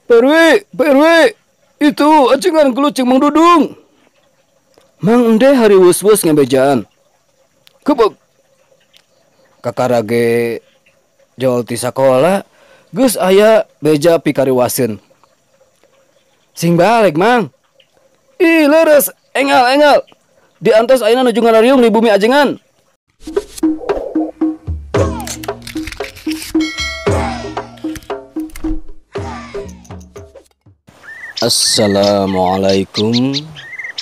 Pak RW, Pak RW, itu ajengan gelut jeung Mang Dudung. Mang Ende hariweus-weus ngebejaan. Kebek. Kakara ge jol ti sakola geus aya beja pikariwaseun. Sing balik, Mang. Ih, leres, engal-engal. Diantos ayeuna nuju ngarariung di bumi ajengan. Assalamualaikum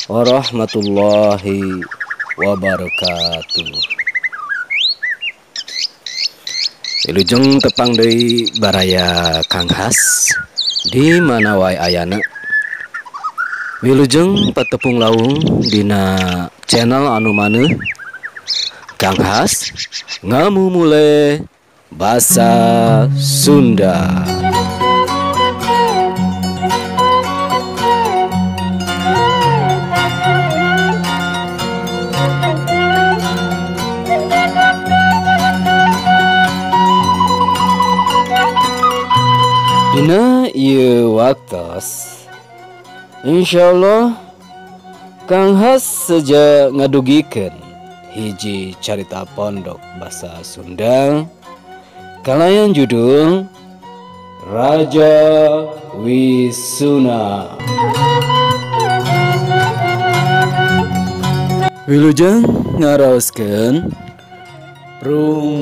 warahmatullahi wabarakatuh. Wilujeng tepang deui baraya Kang Has di mana wae ayana. Wilujeng patepung laung dina channel anu maneuh Kang Has ngamumule basa Sunda. Dina ieu waktos insyaallah Kang Has seja ngadugikeun hiji carita pondok basa Sunda kalayan judul Raja Wisuna. Wilujeng ngaraoskeun rung.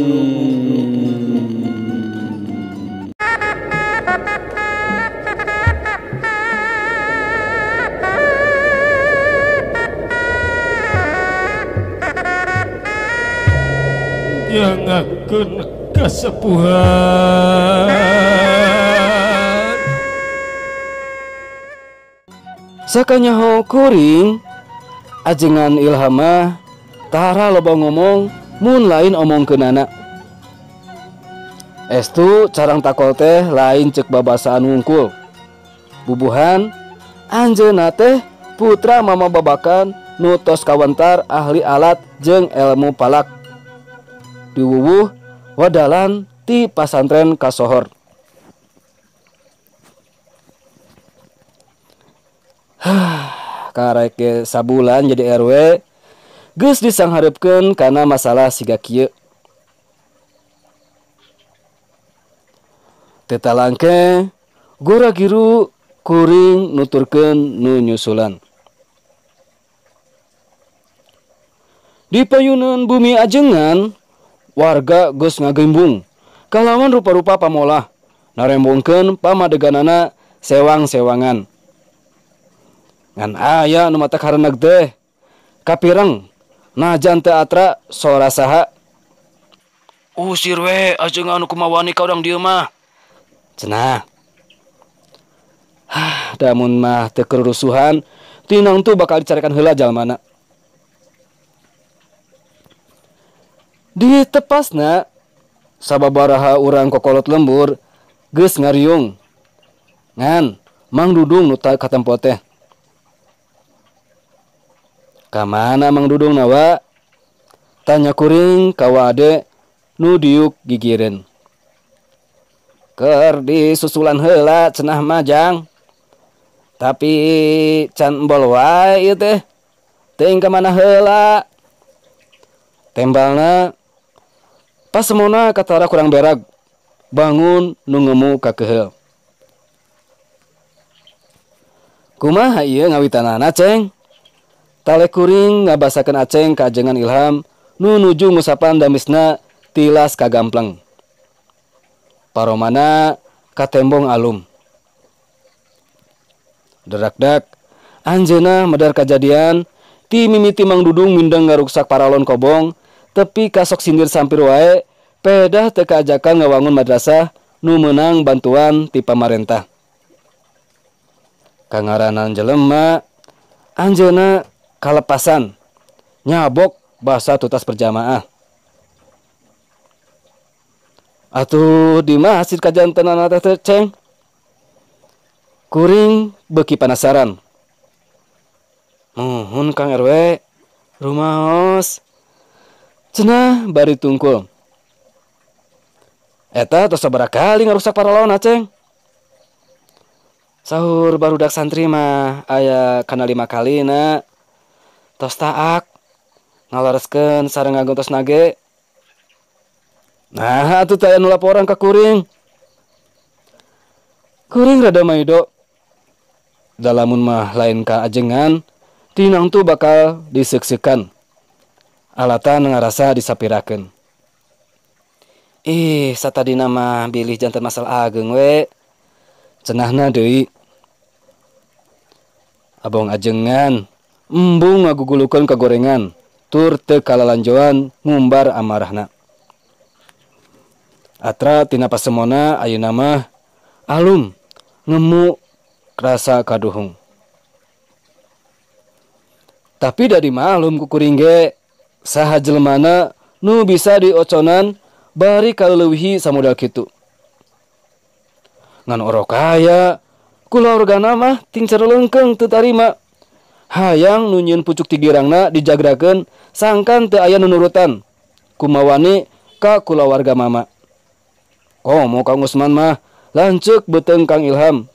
Nyangakeun kasepuhan. Sakanyaho kuring ajengan Ilhamah tara loba ngomong mun lain omongkeunana. Estu carang takol teh lain ceuk babasaan wungkul. Bubuhan anjeunna teh putra mama babakan nu tos kawentar ahli alat jeung ilmu palak. Diwuwuh wadalan ti pasantren kasohor. Karek ge sabulan jadi RW geus disanghareupeun kana masalah siga kieu. Teu talangke gora giru kuring nuturkeun nu nyusulan. Di payuneun bumi ajengan warga geus ngagembung kalawan rupa-rupa pamolah narembongkeun pamadeganana sewang-sewangan. Ngan aya nu matak hareuneg teh kapireng najan teu atra sora saha. Usir we ajengan nu kumawani ka urang dieu mah. Cenah. Hah, da mun mah teu kerusuhan tinang tu bakal dicarekan heula jalmana. Di tepasna sababaraha urang kokolot lembur geus ngariung. Ngan Mang Dudung nu katempo teh. Ka mana Mang Dudung nawa? Tanya kuring ka wade nu diuk gigireun. Keur disusulan heula cenah mah jang. Tapi can embol wae ieu teh. Teuing ka mana heula. Tembalna pasemona katara kurang berag bangun nu ngemu kakeheul. Kumaha ieu ngawitanana Ceng? Tale kuring ngabasakeun Aceng ka ajengan Ilham nu nuju ngusapan damisna tilas kagampleng. Paromana katembong alum. Derakdak anjeunna medar kajadian ti mimiti Mang Dudung mindeng ngaruksak paralon kobong tepi kasok sindir sampir wae pedah teu kaajakan ngawangun madrasah nu meunang bantuan ti pamarentah. Kangaranan jelema anjeunna kalepasan nyabok basa tutas berjamaah. Atuh di masjid kajantenana teh Ceng. Kuring beuki panasaran. Muhun Kang RW, rumaos. Cenah bari tungkul. Eta tos sabaraha kali ngarusak paralon Aceng. Sahur barudak santri mah aya kana 5 kalina. Tos taak ngalereskeun sareng ngagontos nage. Nah, atuh teh aya nu laporan ka kuring. Kuring rada maido. Da lamun mah lain ka ajengan, tinang tu bakal diseuksekan. Alatan ngarasa disapirakeun. Ih, satadina mah bilih janten masalah ageung we. Cenahna deui. Abong ajengan, embung ngagugulukeun kagorengan, tur teu kalalanjoan ngumbar amarahna. Atra tina pasemona ayeuna mah alum ngemu rasa kaduhung. Tapi da dimalum ku kuring ge saha jelemana nu bisa dioconan bari kaleuwihi samodal kitu. Ngan orok kaya kulawargana mah ting carelengkeung teu tarima. Hayang nu nyieun pucuk tigirangna dijagrakeun sangkan teu aya nu nurutan. Kumawani ka kulawarga mama. Komo Kang Usman mah lanceuk beuteung Kang Ilham.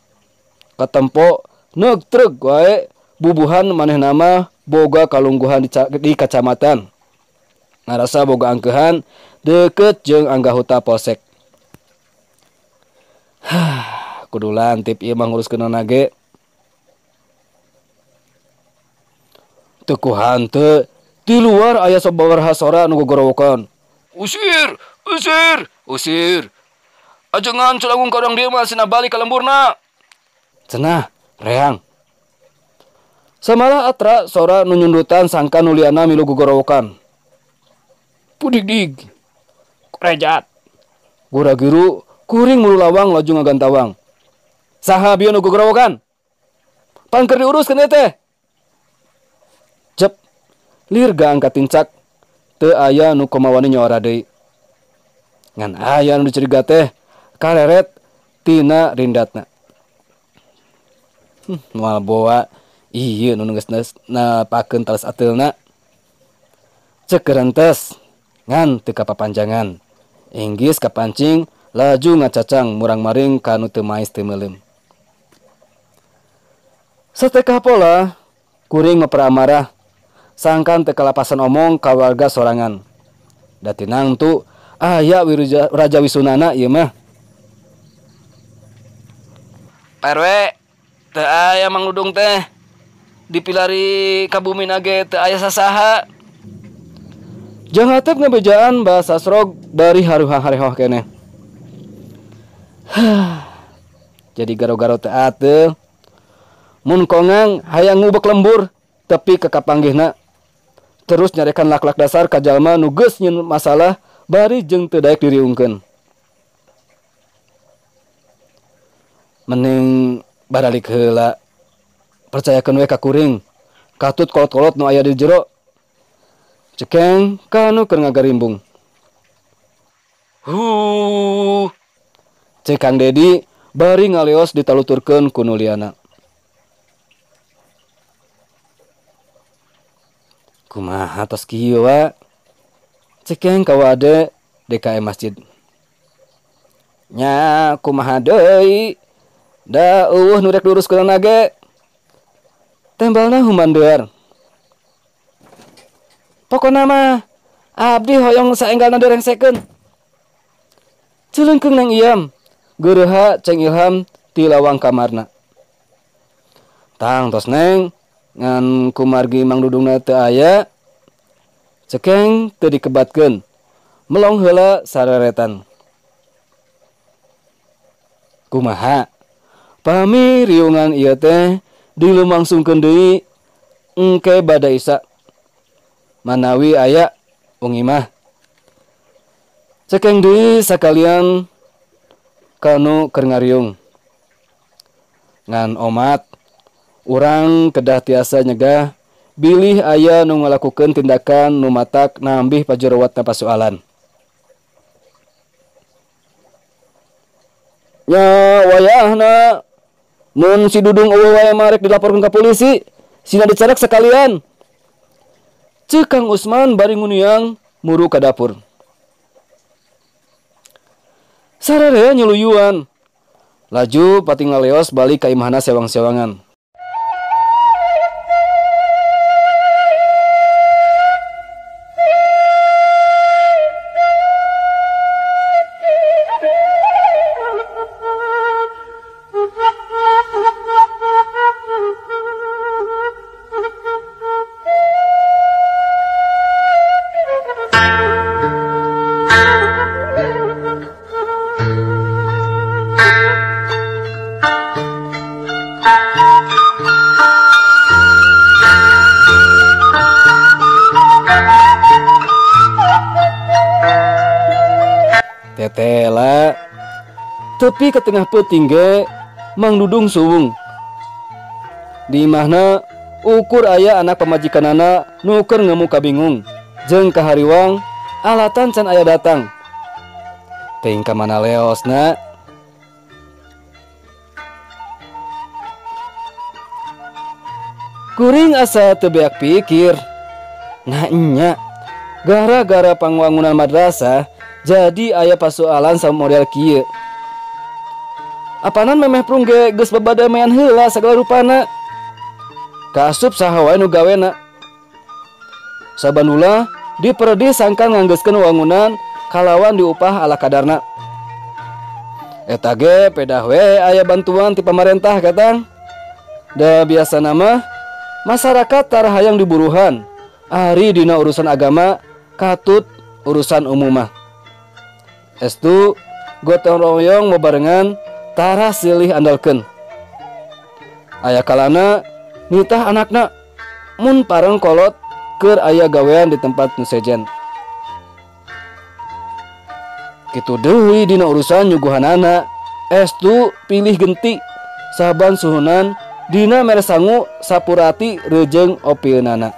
Katempo neug treug wae bubuhan manehna mah boga kalungguhan di kacamatan. Ngarasa boga angkeuhan deukeut jeung anggahuta polsek. Hah, kudu lantip ieu mah nguruskeunana ge. Teu ku hanteu, di luar aya sababaraha sora nu gogorowokan. Usir, usir, usir. Ajengan culagung ka urang dieu mah sina balik ka lemburna. Cenah, reang. Samalah atra sora nu nyundutan sangka nu liana milu gogorowokan. Pudigdig. Korejat. Gura-giru kuring mulu lawang laju ngagantawang. Saha bieu nu gogorowokan? Pangker diuruskeun ieu teh. Cep. Lir gaang katincak. Teu aya nu komawani nyora deui. Ngan aya nu dicuriga teh kareret tina rindatna. Moal boa ieu nu geus napakeun talas ateulna. Ceuk rentes ngan teu kapapanjangan. Inggis kapancing laju ngacacang murang-maring ka nu teu maes teu meuleum. Satekah pola kuring mapera amarah sangkan teu kalapasan omong ka warga sorangan. Da tinang tu aya Raja Wisunana ieu mah. Pak RW, teu aya Mang Dudung teh. Dipilari ka bumi nage teu aya sasaha. Jang hatep ngabejaan bahasa srog bari haruha-harehoh keneh. Jadi garo-garo teu ateuh. Mun kongang hayang ngubek lembur tepi ka kapanggihna. Terus nyarekan lak-lak dasar ka jalma nu geus nyieun masalah bari jeung teu daek diriungkeun. Mending baralik heula. Percayakeun we ka kuring. Katut kolot-kolot nu aya di jero. Cekeng ka nu keur ngagarimbung. Huh. Cek Kang Dedi bari ngaleos ditaluturkeun ku nu liana. Kumaha tos kieu wa? Cekeng ka wade DKM masjid. Nya kumaha deui? Da eueuh nu rek diuruskeun ge. Tembalna humandear. Pokona mah abdi hoyong saenggalna direngsekeun. Celeungkeung nang iam, geureuha Ceng Ilham ti lawang kamarna. Tang tos neng ngan kumargi Mang Dudungna teu aya. Cekeng teu dikebatkeun. Melong heula sareretan. Kumaha? Pami riungan ieu teh dilumangsungkeun deui engke bada isa. Manawi aya wengi mah. Cekeng deui sakalian kanu keur ngariung. Ngan omat urang kedah tiasa nyegah bilih aya nu ngalakukeun tindakan nu matak nambih pajerowatna pasualan. Nya wayahna mun si Dudung eueuh wae marek dilaporkeun ka polisi, sina dicarek sekalian. Ceuk Kang Usman bari nguniang muru ka dapur. Sararea nyeluyuan. Laju pating ngaleos balik ka imahna sewang-sewangan. Tetela tepi ke tengah peuting ge Mang Dudung suwung. Di imahna ukur aya anak pamajikanana nu keur ngemu kabingung jeung kahariwang alatan can aya datang. Teuing ka mana leosna? Kuring asa teu beak pikir. Nah nya gara-gara pangwangunan madrasah jadi aya pasoalan sama model kieu. Apanan memeh prung ge geus babadamean heula sagala rupana. Kaasup saha wae nu gawena. Saban ulah diperedih sangkan nganggeuskeun wangunan kalawan diupah ala kadarna. Eta ge pedah we aya bantuan ti pamarentah katang. Da biasana mah masyarakat tara hayang diburuhan. Ari dina urusan agama katut urusan umum mah. Estu gotong royong bebarengan tara silih andalkeun. Aya kalana nitah anakna mun pareng kolot keur aya gawean di tempat nu sejen. Kitu deui dina urusan nyuguhanana, estu pilih genti saban suhunan dina mere sangu sapurati rejeung opieunana.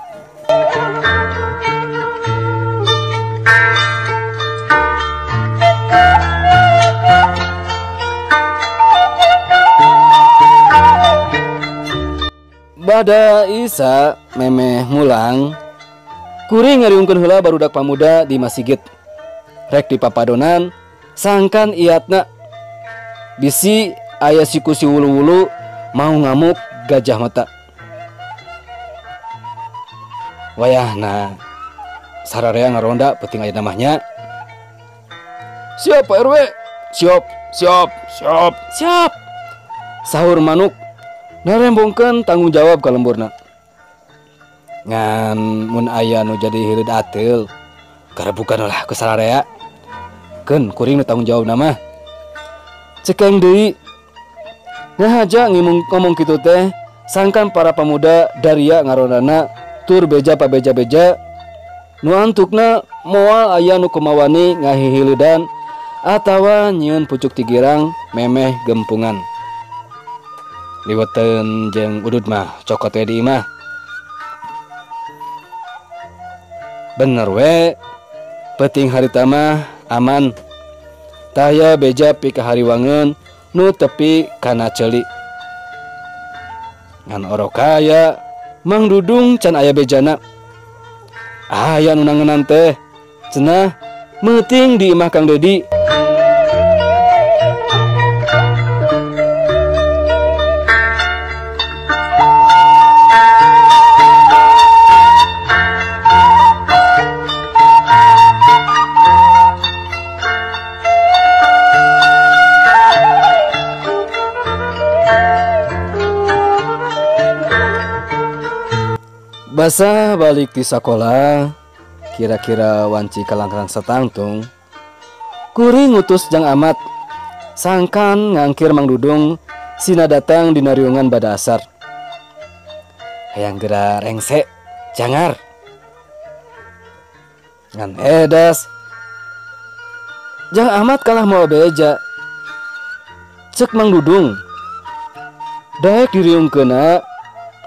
Bada Isa memeh mulang, kuring ngariungkeun heula barudak pamuda di masjid. Rek di papadonan sangkan iatna bisi aya siku si wulu-wulu mau ngamuk gajah mata. Wayahna sararea ngaronda penting aya namanya. Siap Pak RW. Siap, siap, siap, siap. Sahur manuk narembongkeun tanggung jawab ka lemburna. Ngan mun aya nu jadi hireud ateul, karebukan lah ku sararea. Keun kuring nu tanggung jawab mah. Cekeng deui. Ngahaja ngimung ngomong kitu teh, sangkan para pemuda daria ngarondana tur beja pabeja-beja. Nu antukna moal aya nu kumawani ngahihileudan atawa nyieun pucuk tigirang memeh gempungan. Liweteun jeung udud mah cokot we di imah. Bener we, peuting harita mah aman. Taya beja pikahariwangeun nu tepi kana ceuli. Ngan orok kaya Mang Dudung can aya bejana. Aya nu nangenan teh cenah meuting di imah Kang Dedi. Basah balik di sekolah, kira-kira wanci kalangkrang setangtung. Kuring ngutus Jang Amat, sangkan ngangkir Mang Dudung, sina datang di nariungan bada asar. Hayang gera rengse, jangar. Ngan edas. Jang Amat kalah mau beja. Cek Mang Dudung. Daek diriungkeuna,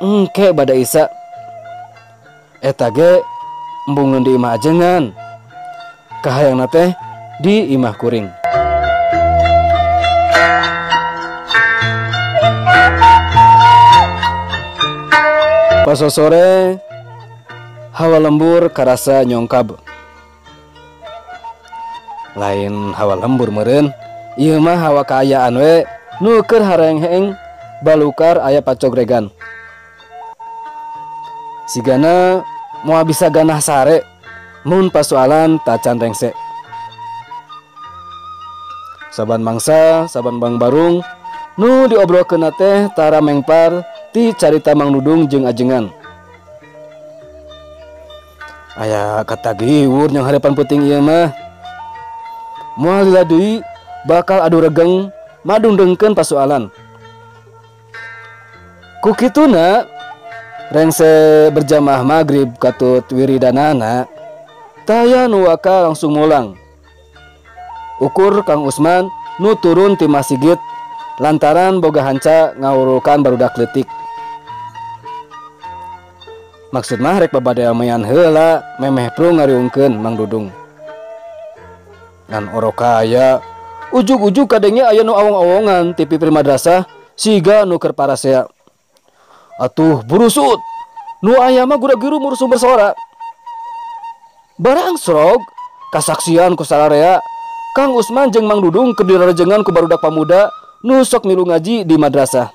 engke bada isa. Eta ge embungeun di imah ajengan. Kahayangna teh di imah kuring. Paso sore hawa lembur karasa nyongkab. Lain hawa lembur meureun, ieu mah hawa kaayaan we nu keur harengheeng balukar aya pacogregan. Sigana moal bisa ganah sare mun pasualan tacan rengse. Saban mangsa, saban bang barung nu diobrolkeun teh tara mengpar ti carita Mang Dudung jeung ajengan. Aya katagiwur yang harapan penting ieu mah. Moal lila deui bakal adu regeng madungdengkeun pasualan. Ku kituna rengse berjamaah magrib katut wiridanana taya nu waka langsung mulang. Ukur Kang Usman nu turun ti masjid lantaran boga hanca ngawurukan barudak leutik. Maksud mah rek babadamayan heula memeh prung ngariungkeun Mang Dudung. Ngan orok kaya ujug-ujug kadenge aya nu awong-awongan ti pipir madrasah siga nu keur parasea. Atuh burusut nu aya mah gura-giru mursum bersora. Barang srog kasaksian ku sararea Kang Usman jeung Mang Dudung keur dirarejengan ku barudak pamuda nu sok milu ngaji di madrasah.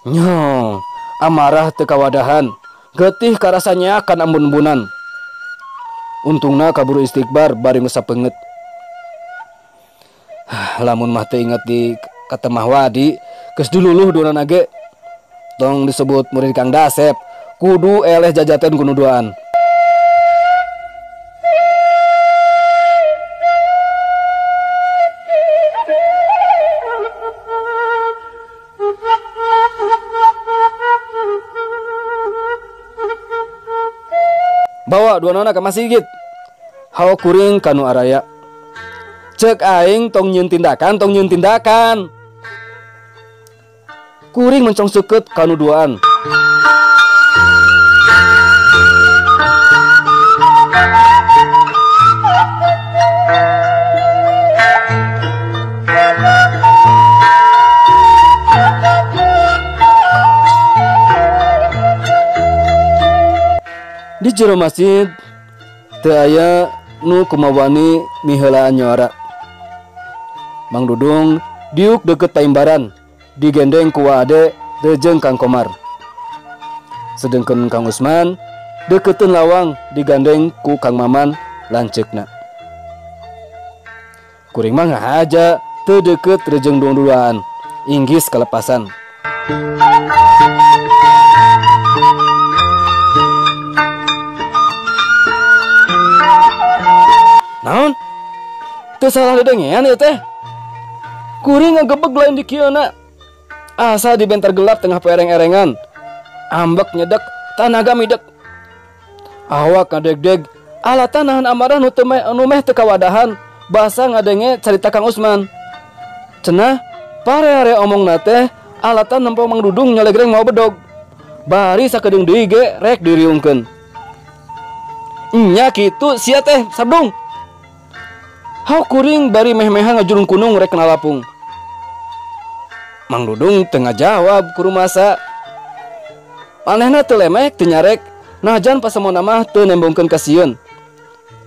Nyong amarah teu kawadahan, getih karasanya akan ambun-ambunan. Untungna kaburu istighbar bari sapeungeut. Lamun mah teu inget di katemah wadi, geus diluluh duanana ge. Tong disebut murid Kang Dasep, kudu eleh jajaten ku nu duaan. Bawa dua nona ke masjid. Hawa kuring kanu araya. Cek aing tong nyeun tindakan, tong nyeun tindakan. Kuring mencong seukeut kanu duaan. Di jero masjid teu aya nu kumawani miheulaan nyora. Mang Dudung diuk deukeut paimbaran, digendeng ku Wa Ade deujeng Kang Komar. Sedengkeun Kang Usman deukeutkeun lawang digandeng ku Kang Maman lanceukna. Kuring mah ngahaja teu deukeut rejeung duaan, inggis kalepasan. Naon? Teu salah dedengean ieu teh. Kuring ngagebeg lain di kieuna. Asa di bentar gelap tengah pereng-erengan. Ambek nyedek, tanaga midek. Awak ngadegdeg, alatan nahan amarah nu teu nu meh teu kawadahan, basa ngadenge carita Kang Usman. Cenah pare-are omongna teh alatan nempo Mang Dudung nyalegreng mau bedog. Bari sakedeung deui ge rek diriungkeun. Nya kitu sia teh Sardung. Hau kuring bari meh-mehan ngajurung kunung rek nalapung. Mang Dudung teu ngajawab ku rumasa. Manehna teu lemek teu nyarek, najan pasemona mah teu nembongkeun kasieun.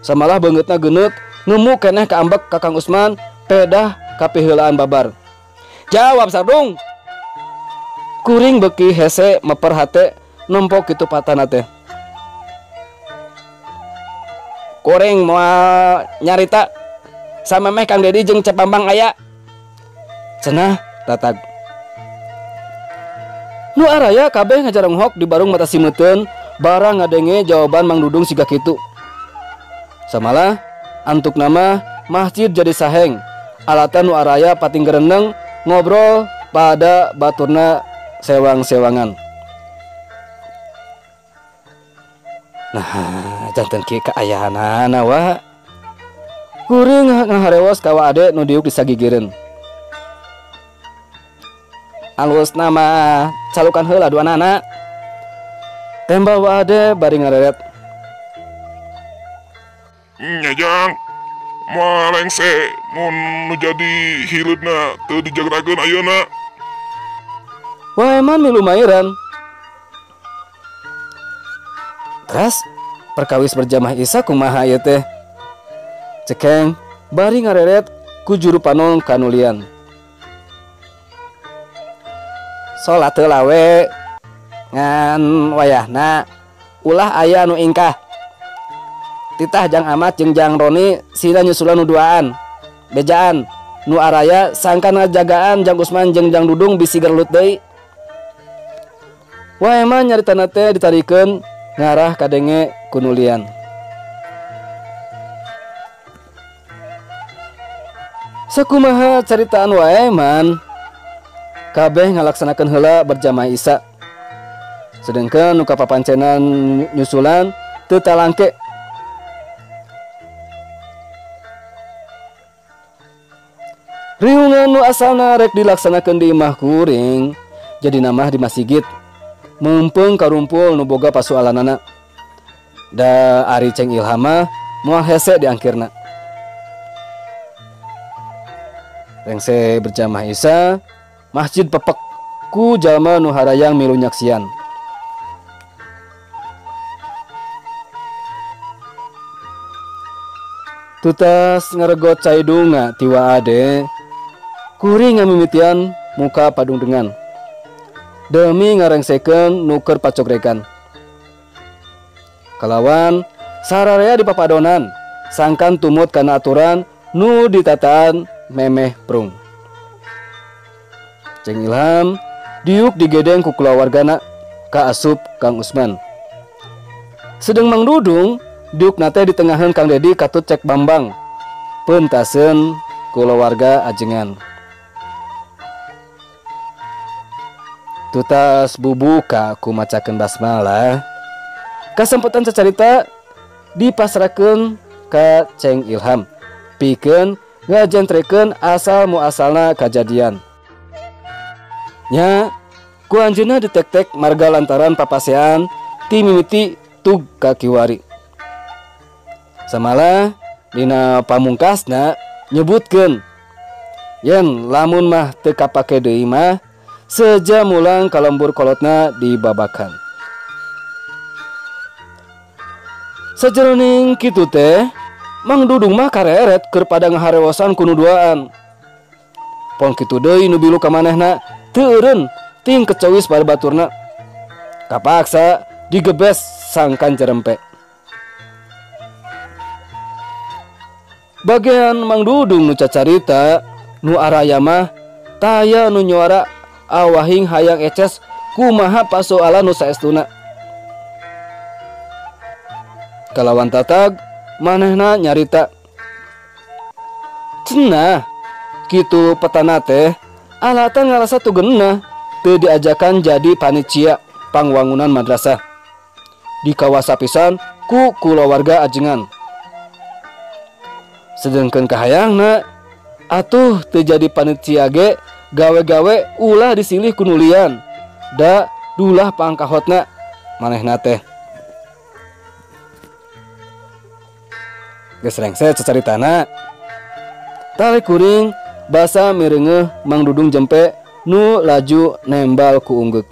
Samalah beungeutna geuneuk ngemu keneh ka ambek ka Kang Usman pedah kapiheulaan babar. Jawab Sardung. Kuring beuki hese meper hate nempo kitu patana teh. Kuring moal nyarita samemeh Kang Dedi jeung Cep Bambang aya. Cenah tatag. Nu araya kabeh ngajaronghok di barung mata simeuteun barang ngadenge jawaban Mang Dudung siga kitu. Samalah antuk nama masjid jadi saheng. Alatan nu araya pating gereneng ngobrol pada baturna sewang-sewangan. Nah, janten kieu kaayaanana wa. Kuring ngaharewos ka Wa Ade nu diuk disagigireun. Alus nama calukan heula duanana. Tembal Wa Ade bari ngareret. Nya jang, moal lengse mun nu jadi hileudna teu dijagrakeun ayeuna. Wa Eman milu mairan. Teras perkawis berjamaah Isya kumaha ieu teh? Cekeng bari ngareret ku juru panon kanulian. Salat heula we ngan wayahna ulah aya nu ingkah. Titah Jang Amat jeung Jang Roni sila nyusulan nu duaan. Bejaan nu araya sangkan ngajagaan Jang Usman jeung Jang Dudung bisi gerelut deui. Wae mah nyaritana teh ditarikeun ngarah kadenge kunulian. Sakumaha caritaan wae man kabeh ngalaksanakeun heula berjamaah Isya. Sedengkeun nu kapapancenan nyusulan teu talangke. Riungan nu asalna rek dilaksanakeun di imah kuring jadi namah di masjid. Mumpung karumpul nu boga pasualanana. Da ari Ceng Ilham mah moal hese diangkirna. Rengse berjamaah Isya, masjid pepek ku jalma nu harayang milu nyaksian. Tutas ngaregot cai dunga ti Wa Ade, kuring ngamimitian muka padungdengan demi ngarengsekeun nuker pacogregan. Kalawan sararea di papadonan sangkan tumut kana aturan nu ditataan memeh prung. Ceng Ilham diuk digedeng ku kulawargana ka asup Kang Usman. Sedeng Mang Dudung diuk nate di tengahan Kang Dedi katut cek Bambang pentaseun kulawarga ajengan. Tutas bubuka ku macakeun basmalah. Kasempetan cacarita dipasrakeun ka Ceng Ilham pikeun ngajentrekeun asal muasalna kajadian. Nya ku anjeunna ditek-tek marga lantaran papasean ti mimiti tug ka kiwari. Samalah dina pamungkasna nyebutkeun yen lamun mah teu kapake deui mah seja mulang kalembur kolotna dibabakan. Sajeroning kitu teh Mang Dudung mah kareret keur pada ngaharewosan ku nu duaan. Pon kitu deui nu bilu ka manehna teu eureun ting kecewis pada baturna. Kapaksa digebes sangkan jerempe. Bagian Mang Dudung nu cacarita nu araya mah taya nu nyuara awahing hayang eces kumaha pasoalan nu saestuna. Kalawan tatag manehna nyarita. Cenah kitu petana teh alatan ngarasa tugenna teu diajakan jadi panitia pangwangunan madrasah di kawasa pisan ku kulawarga ajengan. Sedengkeun kahayangna atuh teu jadi panitia ge gawe-gawe ulah disilih ku nulian da dulah pangkahotna manehna teh. Geus rengse cacaritana. Tale kuring basa mireungeuh Mang Dudung jempe nu laju nembal ku unggeuk.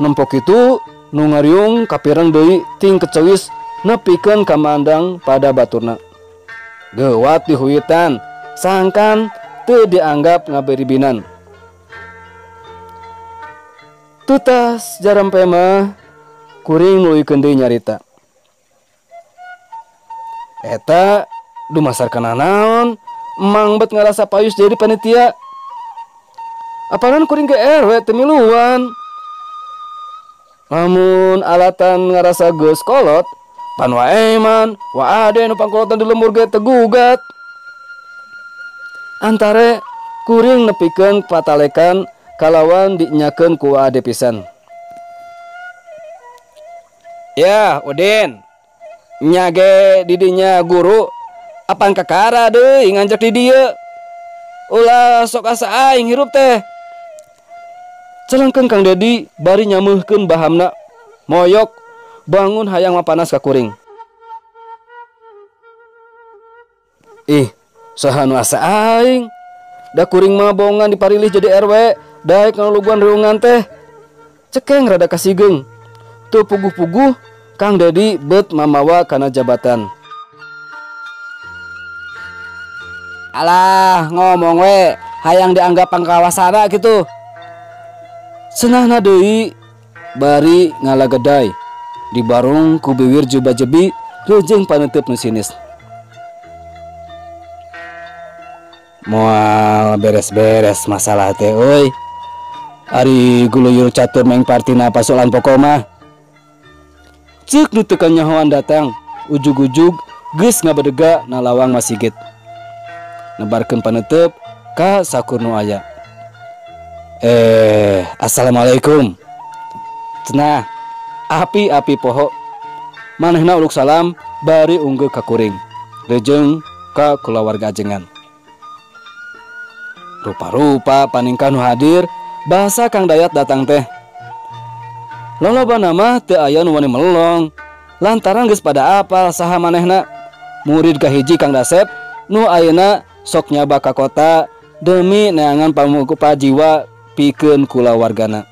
Nempok itu nu ngariung kapireng deui ting kecewis nepikeun kamandang pada baturna. Geuwat dihuitan sangkan teu dianggap ngaberibinan. Tutas jarampe mah kuring nuluykeun deui nyarita. Eta dumasar kana naon emang bet ngarasa payus jadi panitia. Apanan kuring ke RW teu miluan. Lamun alatan ngarasa geus kolot, pan wae man, wa ade nu pangkolotan di lembur ge teu gugat. Antare kuring nepikeun patalekan kalawan dinyakeun ku ade pisan. Ya, Udin. Nya ge didinya guru apan kakara deui nganjek di dieu. Ulah sok asa aing hirup teh. Celengkeun Kang Dedi bari nyameuhkeun bahamna. Moyok bangun hayang mapanas ka kuring. Ih, saha nu asa aing? Da kuring mah bongan diparilih jadi RW, daek ngaluluguan riungan teh. Cekeng rada kasigeung. Teu puguh-puguh Kang Dedi bet mamawa kana jabatan. Alah ngomong we, Hayang dianggap pangkawasana gitu. Cenahna deui bari ngalagedai di barung ku biwir juba-jebi reujeng paneunteup nu sinis. Moal beres-beres masalah teh euy. Ari guluyur catur meng partina pasulan pokok mah. Ceuk nu teu kanyahoan datang, ujug-ujug geus ngabedega na lawang masigit. Nebarkeun paneunteup ka sakur nu aya. Assalamualaikum. Cenah api-api poho. Manehna uluk salam bari unggeuh ka kuring. Rejeung ka kulawarga ajengan. Rupa-rupa paningkah nu hadir bahasa Kang Dayat datang teh. Lolobana mah teu aya nu wani melong lantaran geus pada apal saha manehna. Murid kahiji Kang Dasep nu ayeuna sok nyaba ka kota demi neangan pamukupa jiwa pikeun kulawargana.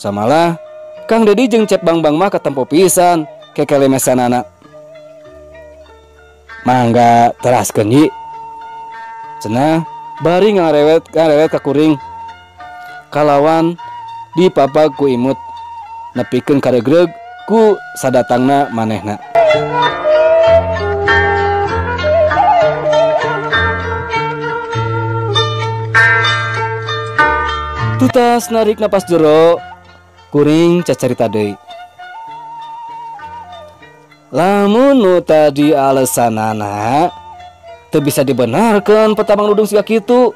Samalah Kang Dedi jeung Cep Bang-bang mah katempo pisan kekelemesanana. Mangga teraskeun yi. Cenah bari ngarewet ka kuring. Kalawan dipapag ku imut nepikeun karegreg ku sadatangna manehna. Tutas narik napas jero, kuring cacarita deui. Lamun nu tadi alesanana teu bisa dibenarkeun petamang Dudung siga kitu.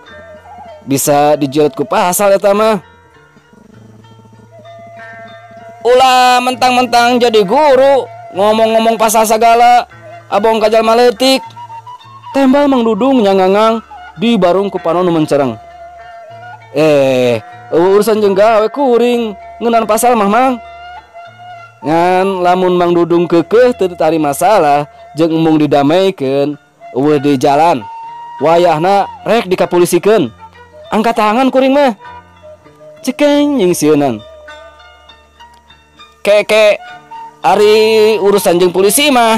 Bisa dijerat ku pasal eta mah. Ulah mentang-mentang jadi guru ngomong-ngomong pasal sagala, abong ka jalma leutik. Tembal Mang Dudung nyangangang di barung ku panon nu mencereng. Urusan jeung gawe kuring ngeunaan pasal mah Mang. Ngan lamun Mang Dudung keukeuh teu tari masalah jeung embung didamaikeun eueuh di jalan. Wayahna rek dikapulisikeun. Angkat tangan kuring mah. Cekeng jeung sieunan. Keke ari urusan jeung polisi mah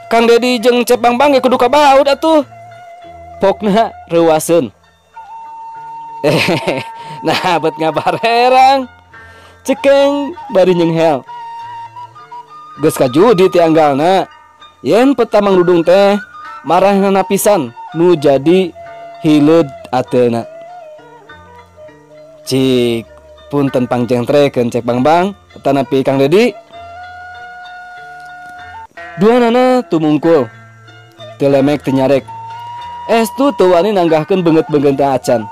Kang Dedi jeung Cep Bang-bang ge kudu kabaud atuh. Pokna reuaseun. Nah bet ngabarerang. Cekeng bari nyenghel. Geus kajudi ti anggalna. Yen peta Mang Dudung teh marahna pisan nu jadi hileud ateuna. Cik punten pangjengtrekeun Cek Bang-bang tanapi Kang Dedi. Duanana tumungkul. Teu lemek teu nyarek. Estu teu wani nanggahkeun beungeut-beungeut acan.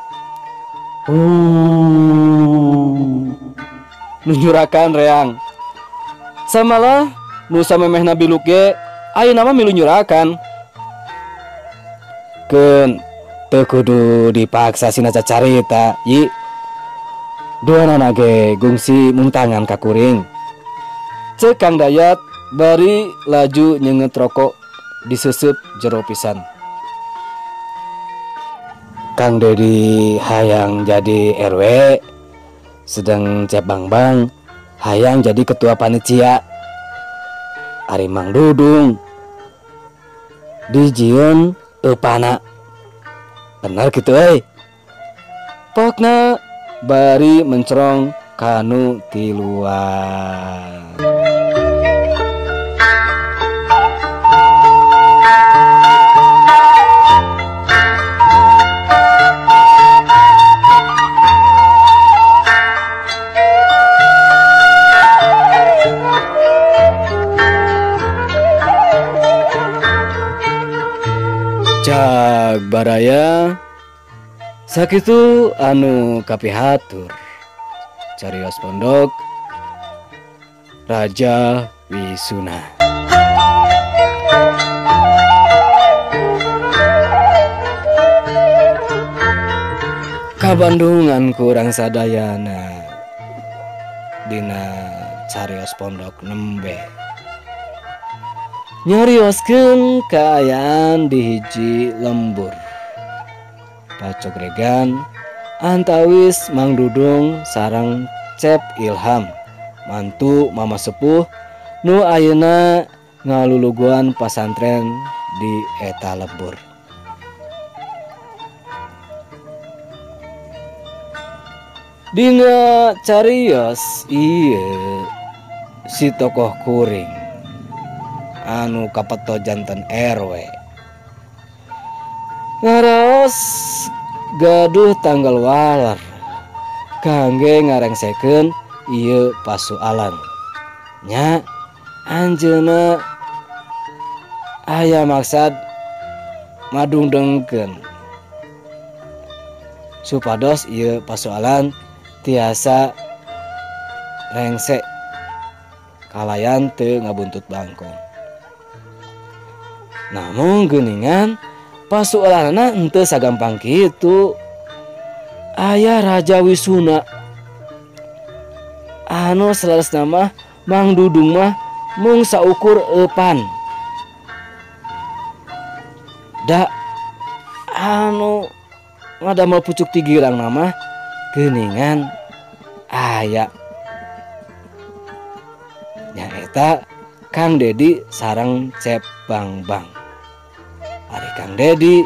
Nunyurakan reang. Samalah nu samemehna biluk ge ayeuna mah milu nyurakan. Keun teu kudu dipaksa sina cacarita yi. Duanana ge gungsi muntangan ka kuring. Ceuk Kang Dayat bari laju nyeungeut rokok diseuseub jero pisan. Kang Dedi hayang jadi RW, sedang Cep Bang-bang hayang jadi ketua panitia. Ari Mang Dudung dijieun eupana. Bener kitu euy. Pokna bari mencerong kanu tiluan. Cag baraya sakitu anu kapihatur carios pondok Raja Wisuna. Kabandungan kurang sadayana dina carios pondok nembe nyarioskeun kaayaan di hiji lembur pacogregan antawis Mang Dudung sareng Cep Ilham mantu mama sepuh nu ayeuna ngaluluguan pasantren di eta lembur. Dina carios ieu si tokoh kuring anu kapeto janten RW ngaraos gaduh tanggal waler kangge ngarengsekeun ieu pasualan. Nya anjeunna aya maksad madungdengkeun supados ieu pasualan tiasa rengse kalayan teu ngabuntut bangkong. Namun geuningan pasualanna henteu sagampang kitu. Aya Raja Wisuna anu saleresna mah Mang Dudung mah mung saukur eupan. Da anu ngadamel pucuk ti girang mah geuningan aya nyaeta Kang Dedi sareng Cep Bang-Bang. Ari Kang Dedi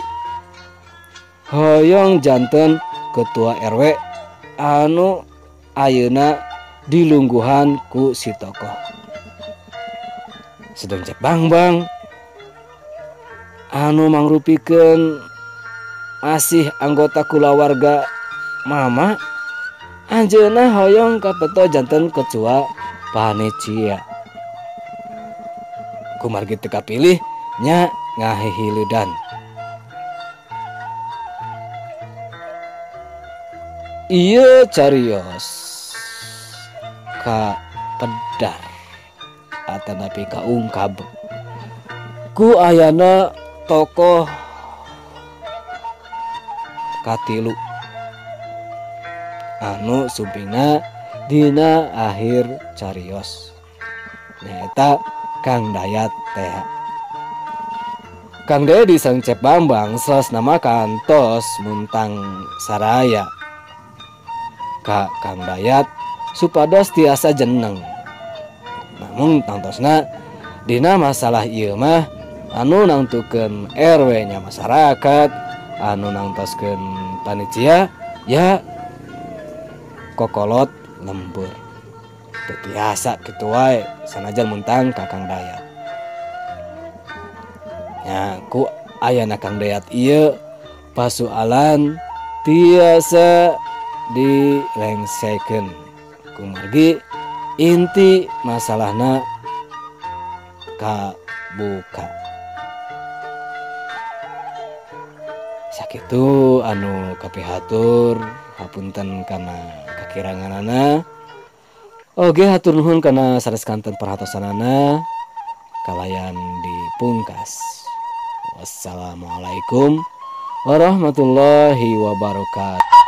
hoyong janten ketua RW anu ayeuna dilungguhan ku si tokoh. Sedeng Cep Bang-Bang anu mangrupikeun masih anggota kulawarga mama, anjeunna hoyong kapeto janten ketua panitia. Kumargi teu kapilih nya ngahihileudan. Ieu carios ka pedar atanapi kaungkab ku ayana tokoh katilu anu sumpingna dina akhir carios nyaeta Kang Dayat teh. Kang Dedi sang Cep Bambang salas nama kantos muntang saraya ka Kang Dayat supados tiasa jeneng. Namun tangtosna dina masalah ieu mah anu nangtukeun RW nya masyarakat, anu nangtoskeun panitia ya kokolot lembur. Teu tiasa kitu wae sanajan muntang ka Kang Dayat. Nya ku ayana Kang Dayat ieu pasualan tiasa dilengsekeun kumargi inti masalahna kabuka. Sakitu anu kapihatur, hapunten kana kakiranganana. Oge hatur nuhun kana sanes kanten perhatosanana kalayan dipungkas. Wassalamualaikum warahmatullahi wabarakatuh.